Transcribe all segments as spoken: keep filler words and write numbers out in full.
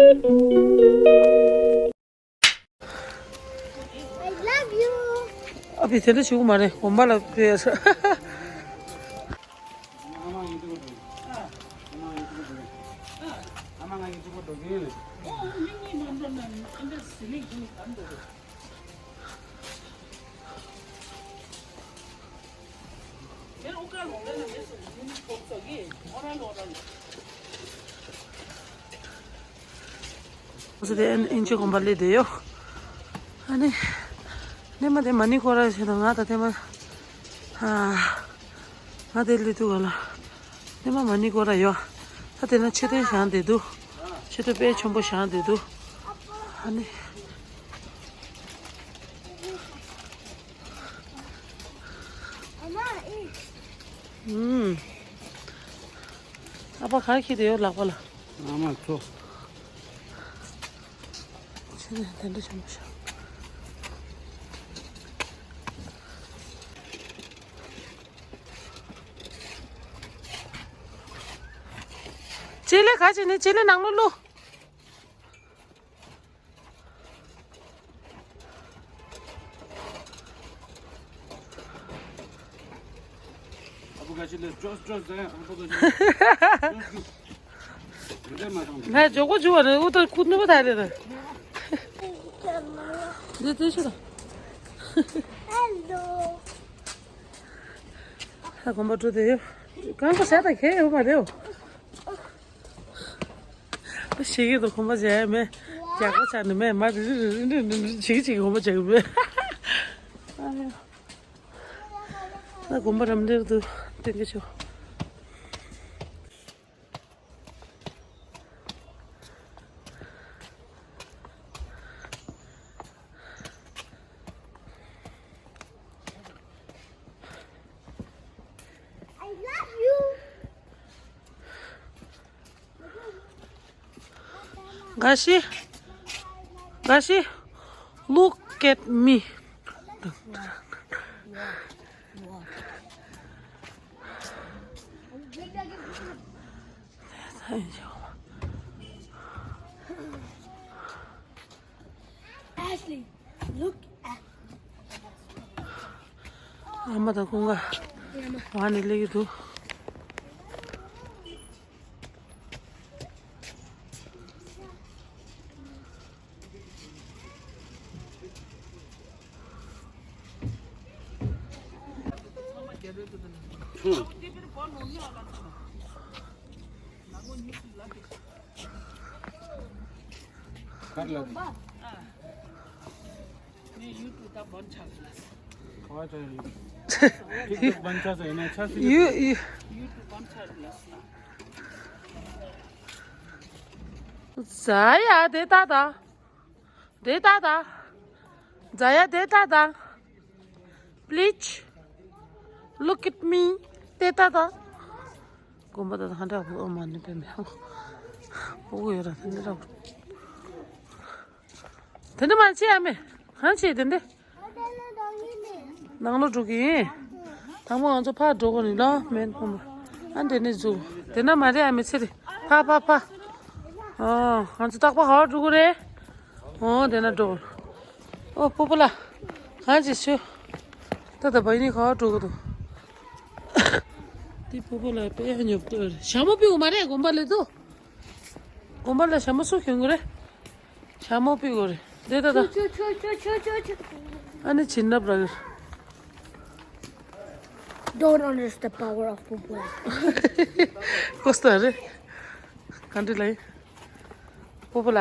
I love you. ཨ་ཕི་དེ་འདྲ་ཞུ་གི་མ་རེད། དགོན་པ་ལ་ཕེབས། ཨིན་ཇི་དགོན་པ་སླེབས་བསྡད་ཡོད། ཨ་ནི། ནས་མ་དེ་མ་ཎི་སྐོར་ར་བྱས་དང་ང་དང་དེ་མ། ཨ། ང་དེ་སླེབས་དུས་ག་ལ། ནས་མ་མ་ཎི་སྐོར་ར་ཡོད། ད་དེ་ན་མཆོད་རྟེན་བཞེངས་བསྡད་འདུག་མཆོད་རྟེན་དཔེ་ཆེན་པོ་བཞེངས་བསྡད་འདུག་ཨ་ནི། ཨུམ། ཨ་ཕ་ག་རེ་འཁྱེར་བསྡད་ཡོད་ལག་པ་ལ། ཨ་མ་ཚོ། ཕྱི་ནས་དེ་འདྲ་བྱུང་བ་ཤག་ལྕེ་ལེ་ག་བྱས་ནས་ལྕེ་ལེ་ནང་ལོགས་བླུགས། ལྷ་ཇོ་ཀོ་ཇུ་བ་རེད། ཨུ་ཏར་ཁུ་ནུ་བ་ད་རེད། འདི་ལྟོས་ཤོག་དང་། ཧེ་ལོ། ཧ་གོམ་པ་འགྲོ་དེ་ཡོད། གང་ག་ཟ་ད་ཁེ་ཡོད་མ་རེད། ཤེས་ཀྱི་འདུག་གོམ་པ་བྱས་མེད། རྒྱག་པ་ཆགས་ནི་མེད། མ་རི་རི་རི་རི་རི་རི་བྱེད་ཀྱི་བྱེད་ཀྱི་གོམ་པ་བྱེད་ཀྱི་མེད། ཨ་ཡོ། ད་གོམ་པ་རམ་འདེགས་འདུག་སྟོན་གྱི་ཆོག I love you. Gashi, Gashi, look at me. Ashley, look at. ཨ་མ་དང་ཀུན་དགའ་ཨ་མ་བར་ནས་སླེབས་ཀྱི་འདུག་ཡུ་ཡུ། ཟ་ཡ་དེ་ལྟ་ད། དེ་ལྟ་ད། ཛ་ཡ་དེ་ལྟ་ད། Please look at me. དེ་ལྟ་ད། དགོན་པ་ད་ཧ་འདྲ་བོ་ཨོ་མ་ནི་པེ་མེ་ཧོ། ཨོ་ཡོད་ར་ད་འདི་ར་བོ། དེ་འདྲ་མ་བྱེད་ཨ་མེ། གང་བྱེད་དེ་འདྲ། ནང་ལོགས་འགྲོ་གི་ཡིན། དང་པོ་ང་ཚོ་ཕར་འགྲོ་དགོས་ནི་ལ་མེད་ཁོམ། ཨ་འདྲེ་ནི་འཛུགས་དེ་ན་མ་རེད་ཨ་མི་ཚེ་རེད། ཕ་ཕ་ཕ། ཨོ་ང་ཚོ་རྟག་པར་ཧ་འགྲོ་གི་རེད། ཨོ་དེ་ན་འགྲོ། ཨོ་ཕུ་ཕུ་ལ། གང་ཅི་ཤོད། ད་ད་བ་ཡིན་ནི་ཧ་འགྲོ་གི་འདུག་དེ་ཕུ་ཕུ་ལ་དཔེ་ཉོབ་ཏོ་རེད། ཞྭ་མོ་ཕུ་གི་མ་རེད་དགོན་པ་ལ་འདུག་དགོན་པ་ལ་ཞྭ་མོ་སུ་གྱོན་གི་རེད། ཞྭ་མོ་ཕུ་གི་རེད། དེ་ད་ད། ཨ་ནི་བྱིན་རླབས་རག་གི། Don't understand the power of Pupula. ཀོ་སྟ་རེད། ག་འདྲ་ལ་ཡིན། ཕུ་ཕུ་ལ།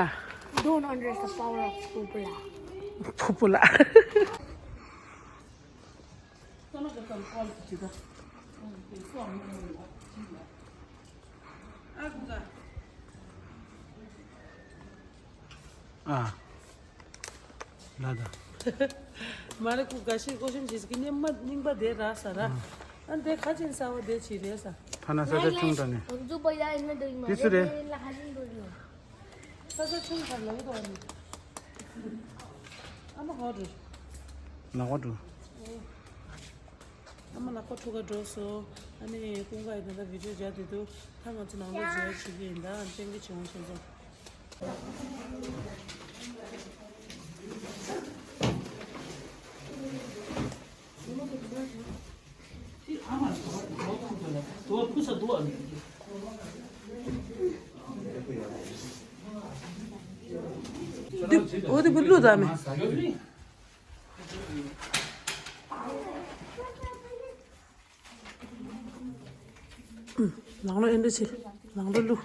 Don't understand the power of Pupula. ཕུ་ཕུ་ལ། ཨ། ལ་ད། མ་རེད་ཁུ་ག་ཤེད་ཀོ་ཤེམ་ཞིག་གི་རྙིང་མ་རྙིང་པ་དེ་ར་ས་ར། ཨ་འདི་ཁ་ཆེན་ས་བ་དེ་ཆི་རེད་ས། ཐ་ན་ས་ཆ་ཆུང་དྲགས་ནས། འཛུགས་པ་ཡ་ཡིན་ན་འདུག་མ་དེ་སུ་རེད། ས་ཆ་ཆུང་ཐར་ལ་ཡོད་དོ་ནི། ཨ་མ་ཧོ་རེད། ནག་པ་འགྲོ། ཨ་མ་ནག་པ་ཕྲུ་གུ་འགྲོ་སོང་། ཨ་ནི་ཀུན་དགའ་ཡི་ད་ལྟ་བི་ཌིའོ་རྒྱག་བསྡད་འདུག་ད་ང་ཚོ་ནང་ལོགས་མཇལ་བྱེད་ཀྱི་ཡིན། ད་སྤྱན་གྱི་བྱེད་འོང་ཆེན་ཚོ། འདི་འོ་དེ་བུ་བླུག་ད་མེ། ནང་ལོགས་ཨེ་འདྲ་བྱེད། ནང་ལོགས་བླུག་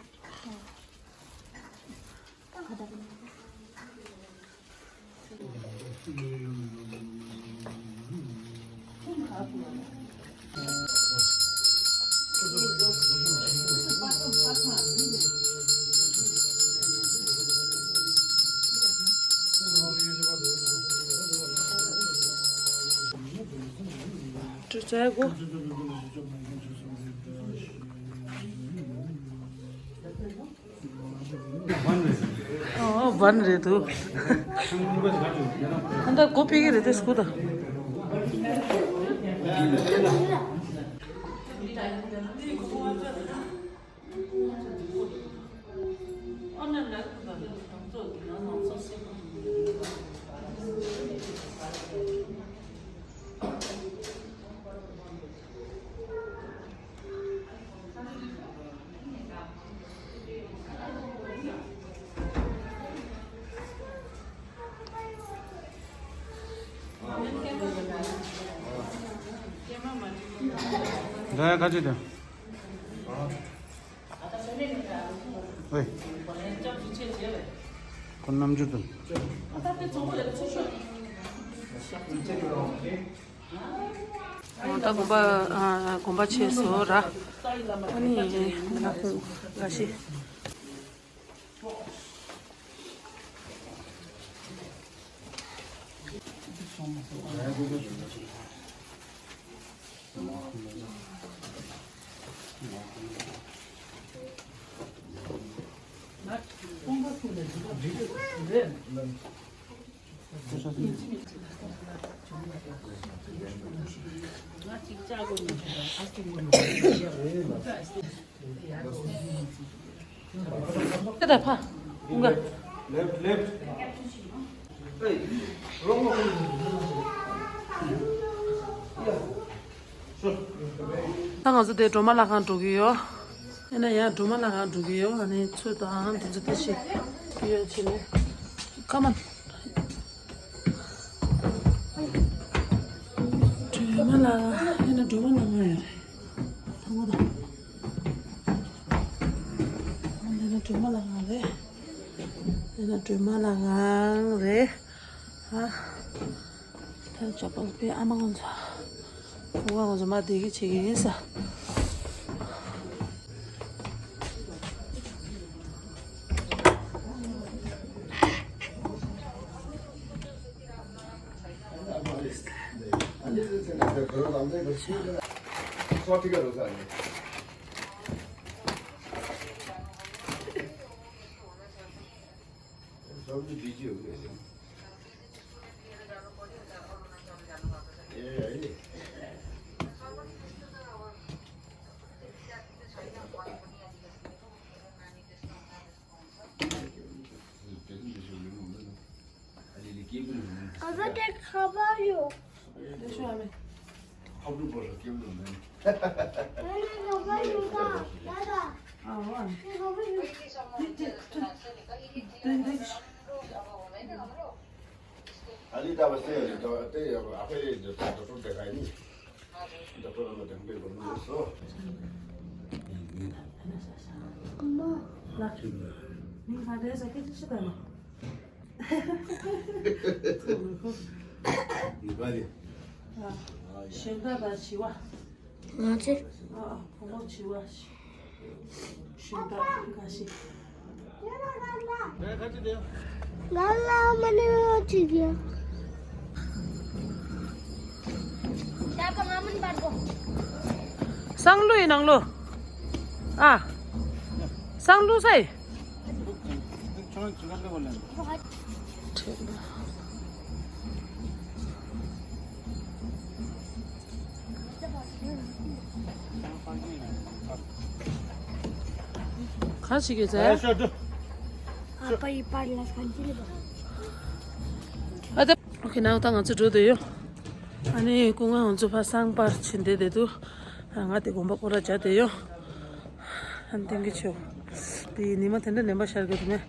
ཏྲུ་ཙའི་གོ། ཨོ་བན་རེད་དོ། ཨ་ད་གོ་ཕི་གི་རེད་དེ་སྐུ་ད། འདྲ་ཡ་ཁ་ཅིག་དང་། ཨོའི། ཁོ་རྣམ་འགྱུར་དང་། ད་དགོན་པ་ཨ་དགོན་པ་ཕྱེས་སོང་ར། ཨ་ནི་ང་ཁོང་འགའ་ཤས། ད་ཕ། ཀུན་དགའ། Left, left. Hey, wrong, wrong. Yeah. Sure. ད་ང་ཚོ་དེ་སྒྲོལ་མ་ལྷ་ཁང་འགྲོ་གི་ཡོད། ཡིན་ན་ཡང་སྒྲོལ་མ་ལྷ་ཁང་འགྲོ་གི་ཡོད། ཨ་ནི་ཚོད་དང་དེ་ཚོ་དེ་ཞིག་ཡོད་ཕྱིན་ནས། Come on. སྒྲོལ་མ་ལྷ་ཁང་། ཡིན་ན་སྒྲོལ་མ་ལྷ་ཁང་ཡོད་རེད། ལྷ་མོ་དང་། འདི་ནི་སྒྲོལ་མ་ལྷ་ཁང་རེད། འདི་ནི་སྒྲོལ་མ་ལྷ་ཁང་རེད། ཨ། ད་ཅོ་པལ་པའི་ཨ་མ་ང་ཚོ། བུ་ག་ང་ཚོ་མ་བསྡད་ཀྱི་བྱེད་ཀྱི་ཡིན་ས། གཞན་དག་དང་བྱི་བ། ང་ཚོས། ཨ་ཨ་བུ་མོ་བྱི་བ་ཞིག་གཞན་དག་འགའ་ཞིག་ང་ལ་མ་ནི་ཅིག་ཡ། སང་ལོ་ཡི་ནང་ལོ། ཨ། སང་ལོ་སའི། ག་ཞིག་གི་ཟེར། Apa ipar las kanchili ba. ཨ་ད། ཨོ་ཁེ། ནའོ་ད་ང་ཚོ་འགྲོ་བསྡད་ཡོད། ཨ་ནི་སྐུ་ངོ་ང་ཚོ་ཕར་སང་པར་ཕྱིན་བསྡད་བསྡད་འདུག་ང་དེ་དགོན་པ་སྐོར་ར་བྱས་བསྡད་ཡོད། ཨ་ནི་ཐེངས་ཀྱི་ཆོ། དེ་ཉི་མ་དེ་འདྲ་ནན་པ་ཤར་གི་འདུག་མེད།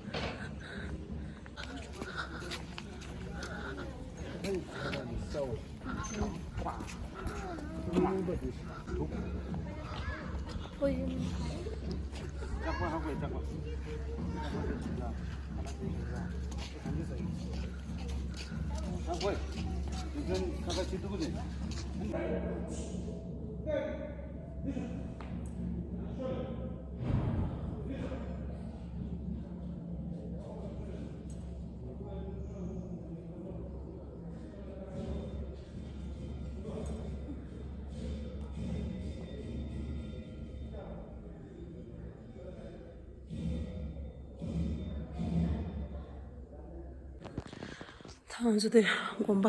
ད་ང་ཚོ་དེ་དགོན་པ།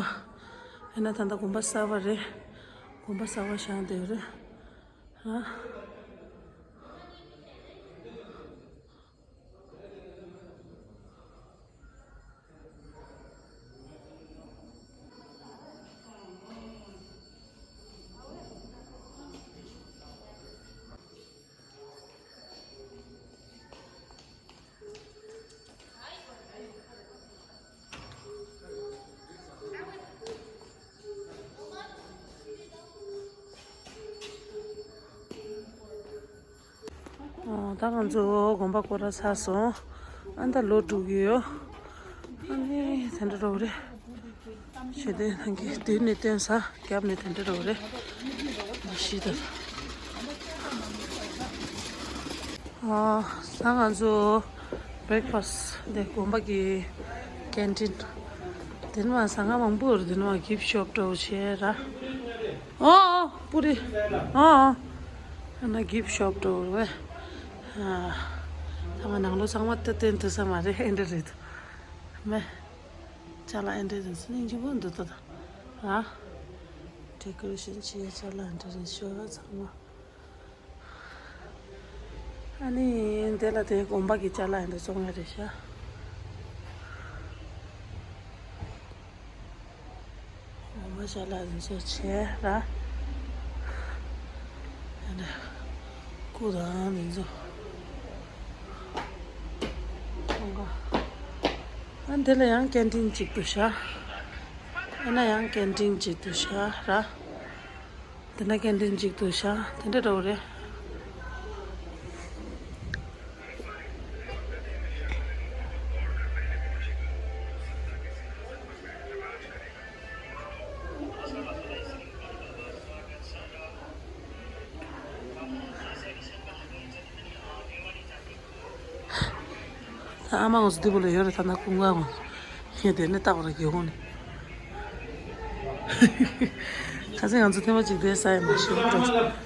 ཡིན་ན་ད་ལྟ་དགོན་པ་གསར་པ་རེད། དགོན་པ་གསར་པ་བཞེངས་བསྡད་ཡོད་རེད། ཨ། ཨོ། ད་ང་ཚོ་དགོན་པ་སྐོར་ར་ཚར་སོང་། ཨ་ད་ལོག་འགྲོ་གི་ཡོད། ཨ་ནི་དེ་འདྲ་འགྲོ་གི་རེད། ཞེ་དེ་ནང་གི་མདུན་ནས་སྟོན་ས། རྒྱབ་ནས་དེ་འདྲ་འགྲོ་གི་རེད། ཤི་ད། ཨོ། ད་ང་ཚོ་བྷེག་ཕ་སི་དེ་དགོན་པ་གི་ཀེན་ཊིན། དེ་ནས་མ་ཟ་ཁང་མང་པོ་ཡོད་རེད། དེ་ནས་མ་གིཕ་ཤོབ་འདྲ་བོ་བྱས་ར། ཨོ་ཨོ། པུ་རི། ཨོ་ཨོ། ཨ་ན་གིཕ་ཤོབ་འདྲ་བོ་རེད། ཨ། ཚང་མ་ནང་ལོགས་ཚང་མ་ཏན་ཏན་འདུག་ས་མ་རེད། ཨེ་འདྲ་རེད། མེ། ཅ་ལག་ཨེ་འདྲ་རེད། སྙིང་རྗེ་པོ་འདུག་ད་ད། ར། ཌེ་ཀོ་རེ་ཤན་བྱས་ཅ་ལག་ཨེ་འདྲ་རེད་ཤག་ཚང་མ། ཨ་ནི་དེ་ལ་དེ་དགོན་པ་གི་ཅ་ལག་ཡིན་འདྲ་བཙོང་ཡ་རེད་ཤག་དགོན་པ་ཅ་ལག་ཡིན་ཚོ་བྱས་ར། ཨ་ནི་སྐུ་དང་དེ་ཚོ་བཙོང་ག་ཨ་དེ་ལ་ཡང་ཀེན་ཊིན་གཅིག་འདུག་ཤག་ཨ་ན་ཡང་ཀེན་ཊིན་གཅིག་འདུག་ཤག་ར། དེ་ན་ཀེན་ཊིན་གཅིག་འདུག་ཤག་དེ་འདྲ་འདྲ་བོ་རེད། ད་ཨ་མ་ང་ཚོ་འདི་པོ་ལ་ཡོད་རེད། ད་ན་ཀུན་དགའ་ངོ་ངས་དེ་ནས་ལྟ་བ་ར་གི་ཧོ་ནི། ཁ་སང་ང་ཚོ་ཐེངས་མ་གཅིག་དེ་ས་ཡ་མ་ཤི་འགྲོ་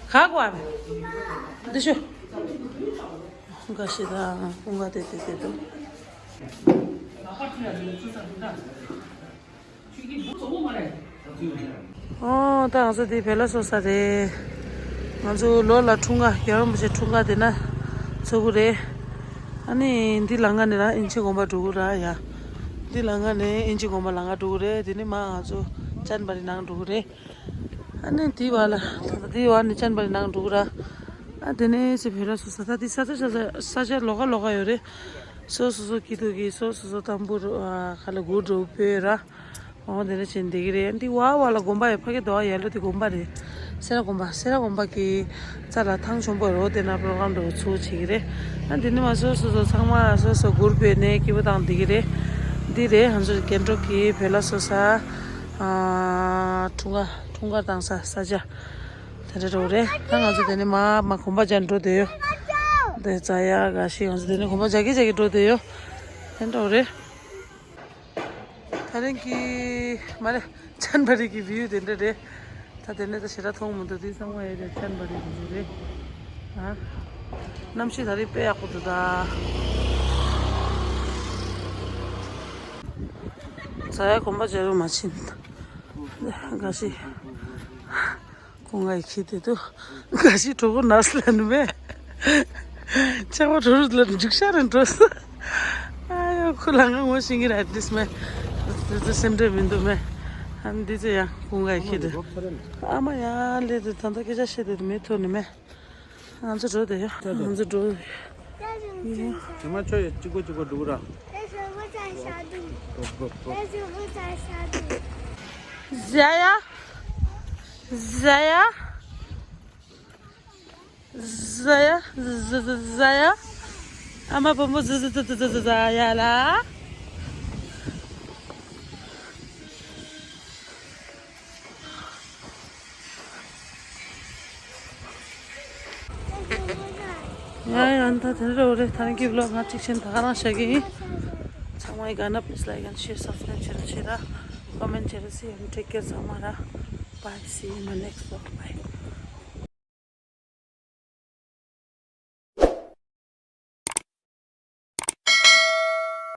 ག་གོ་ཨ་མེ་འདི་ཤོ། དགའ་ཤི་དང་ཀུན་དགའ་དེ་དེ་དེ་དུ། ཨོ། ད་ང་ཚོ་འདི་བེ་ལ་སོ་ས་རེད། ང་ཚོ་ལོ་ལ་འཁྲུངས་སྐར་རྒྱལ་བ་རིན་པོ་ཆེ་འཁྲུངས་སྐར་དེ་ན་འཚོགས་ཀྱི་རེད། ཨ་ནི་འདི་ལམ་ཁ་ནས་ར་ཨིན་ཆི་དགོན་པ་འགྲོ་གི་ར་ཡ། འདི་ལམ་ཁ་ནས་ཨིན་ཆི་དགོན་པ་ལམ་ཁ་འགྲོ་གི་རེད། དེ་ནས་མ་ང་ཚོ་ཅན་བ་རི་ནང་འགྲོ་གི་རེད། ཨ་ནི་འདི་བ་ལ་ད་ལྟ་འདི་བ་ནས་ཅན་བ་རི་ནང་འགྲོ་གི་ར། ཨ་དེ་ནས་སི་བེ་ལ་སོ་ས་ད་འདི་ས་ཆ་ས་ཆ་ས་ཆ་ལོགས་ཀ་ལོགས་ཀ་ཡོད་རེད། སོ་སོ་སོ་སྐྱིད་སྡུག་གི་སོ་སོ་སོ་ཏམ་བུ་རུ་ཨ་ཁ་ལ་གུ་འགྲོ་བོད་ར། འོ་དེ་འདྲ་བྱས་འདི་གི་རེད། འདི་བ་བ་ལ་དགོན་པ་ཡོད། ཕ་གི་དོ་བ་ཡ་ལོ་དེ་དགོན་པ་རེད། སེ་ར་དགོན་པ་སེ་ར་དགོན་པ་གི་རྩ་ལ་ཐང་ཆུང་པོ་རོ་དེ་ན་པྲོ་གྲམ་འགྲོ་ཚུགས་བྱེད་ཀྱི་རེད། ཨ་འདི་ནི་མ་སོ་སོ་སོ་ཚང་མ་སོ་སོ་གུར་བོད་ནས་སྐྱིད་པོ་བཏང་འདི་གི་རེད། འདི་རེད། ང་ཚོ་རྒྱན་གྲོགས་ཀྱི་བོད་ལ་སོ་ས་ཨ་འཁྲུངས་སྐར་འཁྲུངས་སྐར་བཏང་ས་ས་ཆ་དེ་འདྲ་རོ་རེད། ད་ང་ཚོ་དེ་ནི་མ་མ་དགོན་པ་རྒྱ་འགྲོ་དེ་ཡོད། དེ་རྩ་ཡ་ག་ཤི་ང་ཚོ་དེ་ནི་དགོན་པ་རྒྱ་གི་རྒྱ་གི་འགྲོ་དེ་ཡོད། དེ་འདྲ་རེད། ད་རིང་གི་མ་རེད། ཅན་བ་རི་གི་བིའུ་དེ་འདྲ་རེད། ད་དེ་ནས་ད་ཞེ་དྲག་མཐོང་མི་འདུག་དེ་ཚང་མ་ཡོད་རེད། ཅན་བ་རི་གི་བིའུ་རེད། ཨ། གནམ་གཤིས་ད་རིང་དཔེ་ཡག་པོ་འདུག་ད། ཛ་ཡ་དགོན་པ་མཇལ་རུ་མ་ཕྱིན། འགའ་ཞིག་ཁོང་ང་ཡི་ཁྱི་དེ་དུ་འགའ་ཞིག་གྲོགས་པོ་ནར་སི་ལ་ནི་མེད། ཆག་པ་གྲོགས་རུ་ལ་འཇུག་ཤ་རེ་འགྲོ་ས། ཁོ་ལ་ང་ངོ་ཤེས་ཀྱི་རེད། འདི་མེད། འདི་ཚོ་སེམས་ཁྲལ་མི་འདུག་མེད། ཨ་འདི་ཚོ་ཡང་ཁོང་ག་ཁྱེད་དུ། ཨ་མ་ཡ་ལེ་དུ་ད་ལྟ་སྐད་ཆ་བཤད་དུ་མེད་ཐོག་ནི་མེད། ང་ཚོ་འགྲོ་དེ་ཡ། ང་ཚོ་འགྲོ། ཉི་མ་ཁྱོད་ཡ་གཅིག་པོ་གཅིག་པོ་འགྲོ་ར། ཟ་ཡ། ཟ་ཡ། ཟ་ཡ། ཟ་ཟ་ཟ་ཡ། ཨ་མ་བུ་མོ་ཟ་ཟ་ཟ་ཟ་ཟ་ཟ་ཡ་ལ། ཡ་ཡ་ད་དེ་འདྲ་འོ་རེད། ད་རིང་གི་བི་ལོག་ང་གཅིག་ཤེས་ད་ག་རང་བྱ་གི་ཡིན། ཚང་མ་ཡི་ག་ན་please like and share, subscribe བྱེད་རོགས་བྱེད་ར། comment བྱེད་རོགས་བྱེད། Take care ཚང་མ་ར། Bye, see you in my next vlog. Bye.